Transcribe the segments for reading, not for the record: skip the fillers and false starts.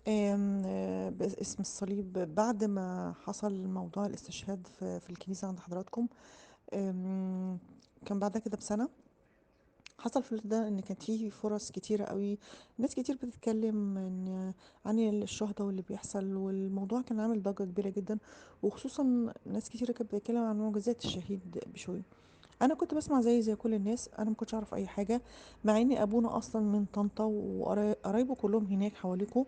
آم، آه، باسم الصليب بعد ما حصل موضوع الاستشهاد في الكنيسة عند حضراتكم. آم، كان بعدها كده بسنة حصل في الوقت ده ان كانت فيه فرص كتيرة قوي، ناس كتير بتتكلم ان عن الشهداء واللي بيحصل، والموضوع كان عامل ضجة كبيرة جدا، وخصوصا ناس كتيرة كانت بتتكلم عن معجزات الشهيد بشوي. انا كنت بسمع زي كل الناس، انا ما كنتش اعرف اي حاجة، مع ان ابونا اصلا من طنطا وقرايبه كلهم هناك حواليكوا،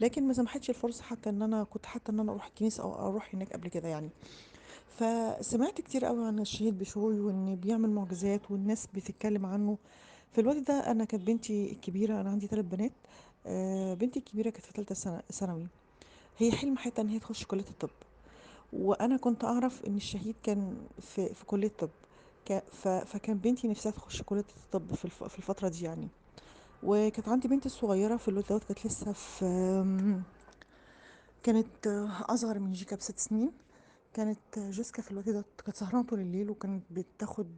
لكن ما سمحتش الفرصة حتى ان انا كنت حتى ان انا اروح الكنيسة او اروح هناك قبل كده يعني. فسمعت كتير قوي عن الشهيد بشوي وان بيعمل معجزات والناس بتتكلم عنه. في الوقت ده انا كانت بنتي الكبيرة، انا عندي 3 بنات، بنتي الكبيرة كانت في ثالثة ثانوي، هي حلم حياتها ان هي تخش كليه الطب، وانا كنت اعرف ان الشهيد كان في كليه الطب، فكان بنتي نفسها تخش كليه الطب في الفترة دي يعني. وكانت عندي بنتي الصغيرة في الوقت دوت كانت لسه في، كانت اصغر من جيكا ب6 سنين. كانت جيسكا في الوقت ده كانت سهرانة طول الليل، وكانت بتاخد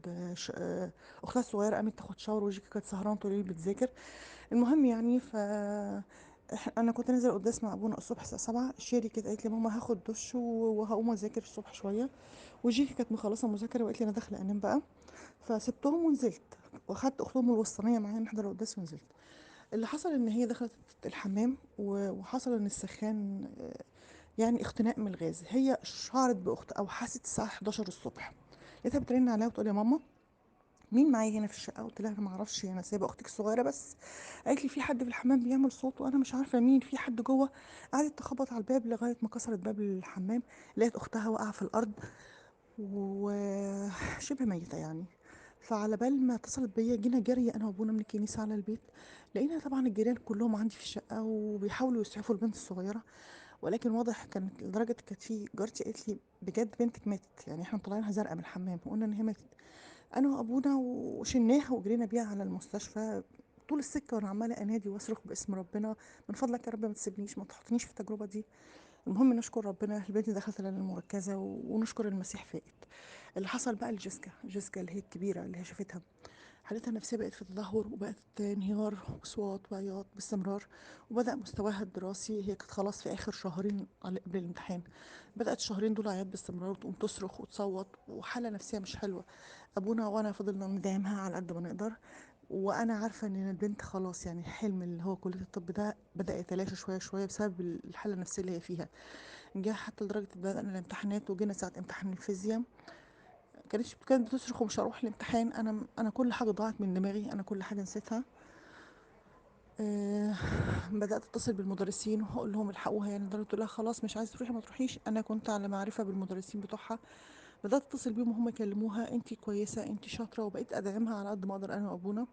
اختها الصغيرة قامت تاخد شاور، وجيكا كانت سهرانة طول الليل بتذاكر. المهم يعني ف انا كنت نازله قداس مع ابونا الصبح الساعة 7، شيري كانت قالت لي ماما هاخد دش وهقوم اذاكر الصبح شوية، وجيكا كانت مخلصة مذاكرة وقالت لي انا داخله انام بقى، فسبتهم ونزلت واخدت اختهم الوسطانيه معايا نحضر القداس ونزلت. اللي حصل ان هي دخلت الحمام وحصل ان السخان يعني اختناق من الغاز، هي شعرت باخت او حست الساعة 11 الصبح، لقيتها بترن عليا وتقول يا ماما مين معايا هنا في الشقة؟ قلت لها انا ما اعرفش، انا سايبه اختك الصغيرة بس. قالت لي في حد في الحمام بيعمل صوت وانا مش عارفه مين، في حد جوه. قعدت تخبط على الباب لغاية ما كسرت باب الحمام، لقيت اختها واقعه في الارض وشبه ميته يعني. فعلى بال ما اتصلت بيا جينا جري انا وابونا من الكنيسة على البيت، لقينا طبعا الجيران كلهم عندي في الشقة وبيحاولوا يسعفوا البنت الصغيرة، ولكن واضح كانت لدرجة كانت في جارتي قالت لي بجد بنتك ماتت، يعني احنا مطلعينها زرقاء من الحمام وقلنا ان هي ماتت. انا وابونا وشلناها وجرينا بيها على المستشفى. طول السكة وانا عماله انادي واصرخ باسم ربنا، من فضلك يا رب ما تسيبنيش، ما تحطنيش في التجربة دي. المهم نشكر ربنا البنت دخلت لنا المركزة ونشكر المسيح فائت. اللي حصل بقى لجيسكا، جيسكا اللي هي الكبيرة اللي هي شافتها، حالتها النفسية بقت في تدهور وبقت انهيار وصوات وعياط باستمرار، وبدا مستواها الدراسي، هي كانت خلاص في اخر شهرين قبل الامتحان، بدات الشهرين دول عياط باستمرار وتقوم تصرخ وتصوت وحاله نفسية مش حلوة. ابونا وانا فضلنا ندعمها على قد ما نقدر، وانا عارفه ان البنت خلاص يعني الحلم اللي هو كليه الطب ده بدا يتلاشى شوية شوية بسبب الحالة النفسية اللي هي فيها. جه حتى لدرجة بدانا الامتحانات، وجينا ساعة امتحان الفيزياء كانت بتصرخ ومش هروح الامتحان، انا كل حاجة ضاعت من دماغي، انا كل حاجة نسيتها. بدات اتصل بالمدرسين وهقول لهم الحقوها، يعني لدرجة تقول لها خلاص مش عايزه تروحي ما تروحيش. انا كنت على معرفة بالمدرسين بتوعها، بدات اتصل بيهم وهم يكلموها انتي كويسة انتي شاطرة، وبقيت ادعمها على قد ما اقدر انا وابونا.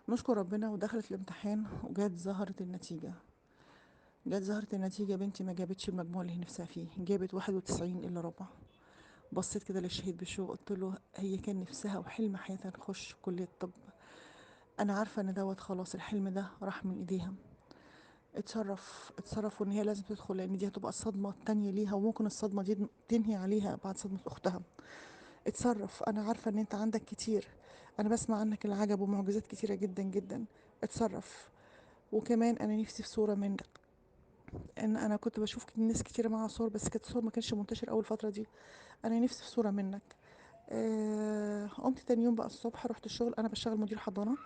نشكر ربنا ودخلت الامتحان وجات ظهرت النتيجة. جت ظهرت النتيجة بنتي ما جابتش المجموع اللي هي نفسها فيه، جابت 91 إلا ربع. بصيت كده للشهيد بشو قلت له هي كان نفسها وحلم حياتها نخش كلية الطب، أنا عارفة إن دوت خلاص الحلم ده راح من إيديها. اتصرف وإن هي لازم تدخل، لأن دي هتبقى الصدمة التانية ليها، وممكن الصدمة دي تنهي عليها بعد صدمة أختها. اتصرف، أنا عارفة إن أنت عندك كتير، أنا بسمع عنك العجب ومعجزات كتيرة جدا جدا، اتصرف. وكمان أنا نفسي في صورة منك، إن أنا كنت بشوف ناس كتيرة معاها صور بس كانت صور ما كانش منتشر أول فترة دي، أنا نفسي في صورة منك. قمت تاني يوم بقى الصبح رحت الشغل، أنا بشتغل مدير حضانة،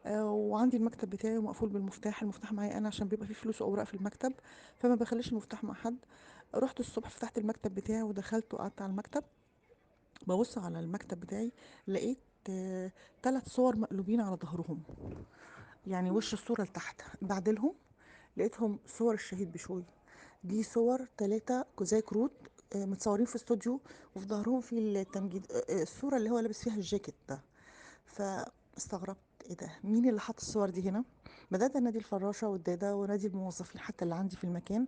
وعندي المكتب بتاعي ومقفول بالمفتاح، المفتاح معايا أنا عشان بيبقى فيه فلوس وأوراق في المكتب، فما بخليش المفتاح مع حد. رحت الصبح فتحت المكتب بتاعي ودخلت وقعدت على المكتب، ببص على المكتب بتاعي لقيت 3 صور مقلوبين على ظهرهم، يعني وش الصورة لتحت، بعدلهم لقيتهم صور الشهيد بشوي. دي صور 3 زي كروت، متصورين في استوديو وفي ظهرهم في التمجيد، الصورة اللي هو لابس فيها الجاكيت ده. فاستغربت ايه ده، مين اللي حط الصور دي هنا؟ بدأت انادي الفراشة والدادة ونادي الموظفين حتى اللي عندي في المكان،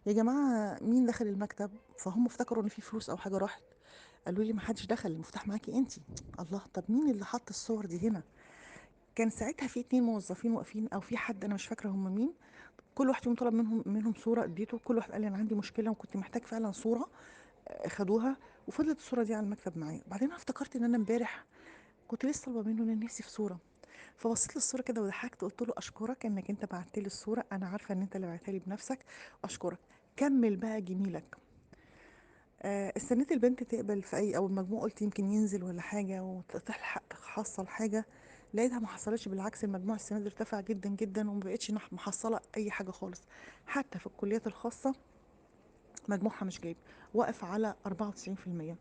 يا جماعة مين دخل المكتب؟ فهم افتكروا ان في فلوس او حاجة راحت، قالوا لي ما حدش دخل، المفتاح معاكي انتي. الله، طب مين اللي حط الصور دي هنا؟ كان ساعتها في 2 موظفين واقفين او في حد انا مش فاكرة هم مين، كل واحد فيهم طلب منهم صورة اديته، كل واحد قال لي انا عندي مشكلة وكنت محتاج فعلا صورة، خدوها وفضلت الصورة دي على المكتب معايا. بعدين انا افتكرت ان انا امبارح كنت لسه طالبة منه ان انا نفسي في صورة، فبصيت للصورة كده وضحكت، قلت له اشكرك انك انت بعت لي الصورة، انا عارفه ان انت اللي بعتها لي بنفسك، اشكرك، كمل بقى جميلك. استنيت البنت تقبل في اي او المجموع، قلت يمكن ينزل ولا حاجة وتلحق تحصل حاجة، لقيتها ما حصلتش، بالعكس المجموع السنة دي ارتفع جدا جدا وما بقتش محصله اي حاجة خالص، حتى في الكليات الخاصة مجموعها مش جايب، واقف على 94%.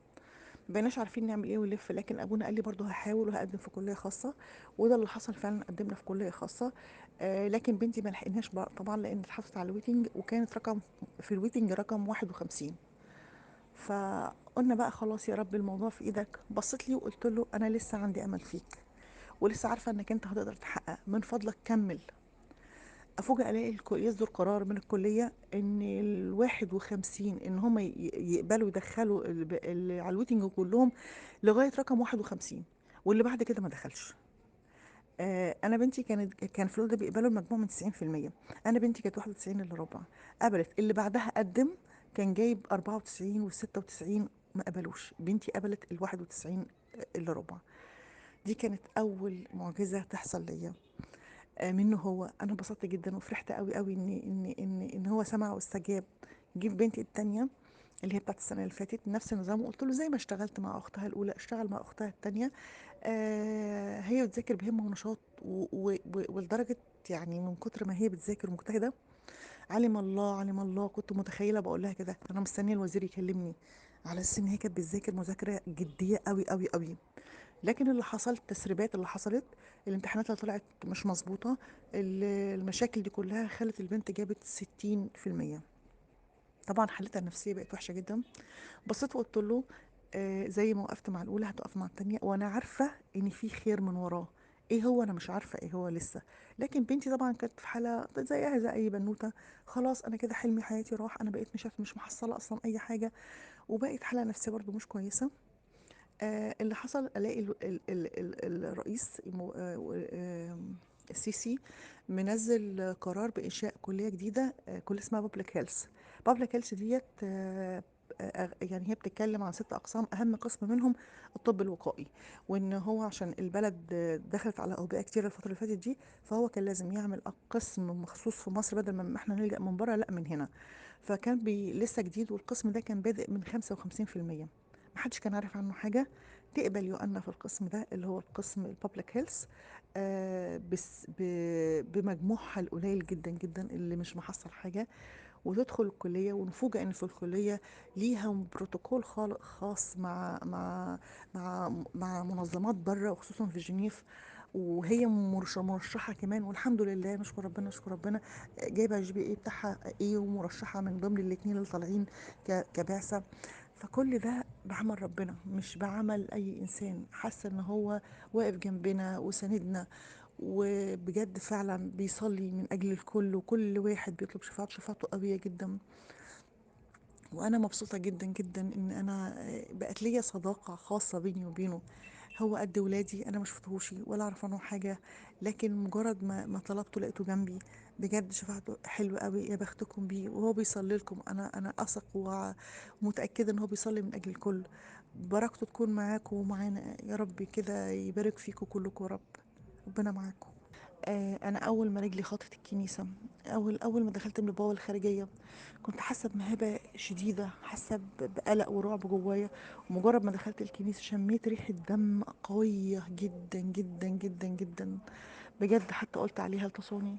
ما بقيناش عارفين نعمل ايه ونلف، لكن ابونا قال لي برضه هحاول وهقدم في كليه خاصة، وده اللي حصل فعلا، قدمنا في كليه خاصة. لكن بنتي ما لحقناش طبعا لان اتحطت على ال waiting، وكانت رقم في ال waiting رقم 51. فقلنا بقى خلاص يا رب الموضوع في ايدك. بصيت لي وقلت له انا لسه عندي امل فيك، ولسه عارفه انك انت هتقدر تحقق، من فضلك كمل. افوجئ الاقي يصدر قرار من الكلية ان ال 51 ان هم يقبلوا يدخلوا على ال waiting كلهم لغاية رقم 51، واللي بعد كده ما دخلش. انا بنتي كان في الوقت ده بيقبلوا المجموع من 90%، انا بنتي كانت 91 الا ربع، قبلت. اللي بعدها قدم كان جايب 94 و96، ما قبلوش، بنتي قبلت ال 91 الا ربع. دي كانت اول معجزه تحصل ليا منه هو. انا انبسطت جدا وفرحت قوي قوي ان هو سمع واستجاب. جيب بنتي التانية اللي هي بتاعت السنة اللي فاتت نفس النظام، وقلت له زي ما اشتغلت مع اختها الاولى اشتغل مع اختها التانية. هي بتذاكر بهمه ونشاط ولدرجه من كتر ما هي بتذاكر ومجتهده، علم الله علم الله كنت متخيله بقول لها كده انا مستنيه الوزير يكلمني، على اساس ان هي كانت بتذاكر مذاكرة جدية قوي قوي قوي. لكن اللي حصل، التسريبات اللي حصلت، الامتحانات اللي طلعت مش مظبوطة، المشاكل دي كلها خلت البنت جابت 60%. طبعا حالتها النفسية بقت وحشة جدا. بصيت وقلت له زي ما وقفت مع الاولى هتقف مع الثانية، وانا عارفه ان في خير من وراه، ايه هو انا مش عارفه ايه هو لسه. لكن بنتي طبعا كانت في حاله زيها زي اي بنوته، خلاص انا كده حلمي حياتي راح، انا بقيت مش محصله اصلا اي حاجة، وبقت حاله نفسية برضو مش كويسة. اللي حصل الاقي الرئيس السيسي منزل قرار بانشاء كليه جديدة، كليه اسمها public health. public health ديت، هي بتتكلم عن 6 اقسام، اهم قسم منهم الطب الوقائي، وان هو عشان البلد دخلت على اوبئه كتير الفترة اللي فاتت دي، فهو كان لازم يعمل قسم مخصوص في مصر بدل ما احنا نلجأ من بره، لا من هنا. فكان لسه جديد، والقسم ده كان بادئ من 55%، محدش كان عارف عنه حاجة. تقبل يوأنا في القسم ده اللي هو القسم ال public health، بس بمجموعها القليل جدا جدا اللي مش محصل حاجة، وتدخل الكلية. ونفوجئ ان في الكلية ليها بروتوكول خاص مع منظمات بره، وخصوصا في جنيف، وهي مرشحة كمان، والحمد لله نشكر ربنا نشكر ربنا، جايبة GPA بتاعها ايه، ومرشحة من ضمن الاتنين اللي طالعين كبعثة. فكل ده بعمل ربنا مش بعمل اي انسان. حاسة ان هو واقف جنبنا وساندنا، وبجد فعلا بيصلي من اجل الكل، وكل واحد بيطلب شفاعته، شفاعته قوية جدا. وانا مبسوطة جدا جدا ان انا بقت ليا صداقة خاصة بيني وبينه. هو قد ولادي، انا ما شفتهوش ولا اعرف عنه حاجة، لكن مجرد ما طلبته لقيته جنبي. بجد شفاعته حلوة قوي، يا بختكم بيه، وهو بيصلي لكم. انا اثق ومتاكده ان هو بيصلي من اجل الكل. بركته تكون معاكم ومعانا يا رب، كده يبارك فيكم كلكم يا رب، ربنا معاكم. انا اول ما رجلي خطت الكنيسة، اول ما دخلت من البوابة الخارجية، كنت حاسه بمهابه شديدة، حاسه بقلق ورعب جوايا. ومجرد ما دخلت الكنيسة شميت ريحه دم قوية جدا جدا جدا جدا بجد، حتى قلت عليها لتصوني،